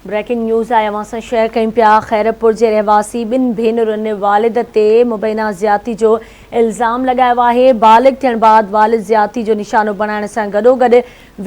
Breaking news آهي اوهان سان شيئر ڪيون پيا خيرپور جي رهواسي ٻن ڀينرن والد تي مبينا زيادتي جو الزام لڳايو آهي بالغ ٿيڻ بعد والد زيادتي جو نشانو بڻائڻ سان گڏوگڏ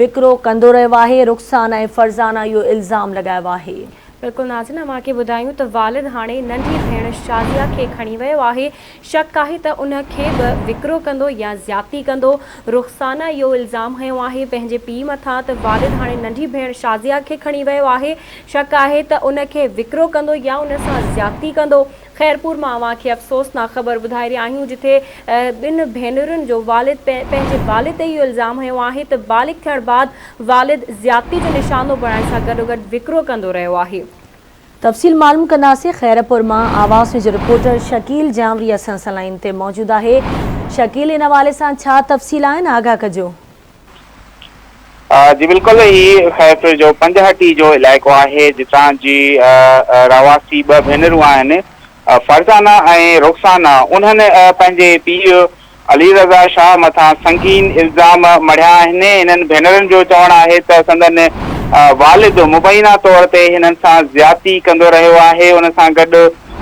وڪرو ڪندو رهيو آهي رخسانه ۽ فرزانه اهو الزام لڳايو آهي. بلڪل ناظرين اوهان کي ٻڌايون ته والد هاڻي ننڍي ڀيڻ شازيه کي کڻي ويو آهي شڪ آهي ته ان کي به وڪرو ڪندو يا زيادتي ڪندو. رخسانه اهو الزام هنيو آهي پنهنجي پيء مٿان ته والد هاڻي ننڍي ڀيڻ شازيه کي کڻي ويو آهي، شڪ آهي ته ان کي وڪرو ڪندو يا ان سان زيادتي ڪندو. خيرپور مان اوهان کي افسوسناڪ خبر ٻڌائي رهيا آهيون جتي ٻن ڀينرن جو والد پنهنجي والد تي اهو الزام هنيو آهي ته بالغ ٿيڻ بعد والد زيادتي جو نشانو بڻائڻ سان گڏوگڏ وڪرو ڪندو رهيو آهي. تفصيل معلوم ڪنداسين خيرپور مان آواز نيوز جو رپورٽر شڪيل جانوري اسان سان لائين تي موجود آهي شڪيل ان حوالي سان ڇا تفصيل آهن آگاهه ڪجو. جي بلڪل هي خيرپور جو پنجهٽي جو علائقو آهي جتان جي رهواسي ٻه ڀينرون آهن فرزانه ۽ رخسانه انهن پنهنجي پيء علي رضا شاهه مٿان سنگين الزام مڙهيا آهن. هنن ڀينرن جو چوڻ آهي ته سندن والد مبينا طور تي هنن سان زيادتي ڪندو رهيو آهي، ان سان گڏ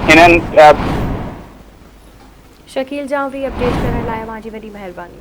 هنن. شڪيل جانوري اپڊيٽ ڪرڻ لاء اوهان جي وڏي مهرباني.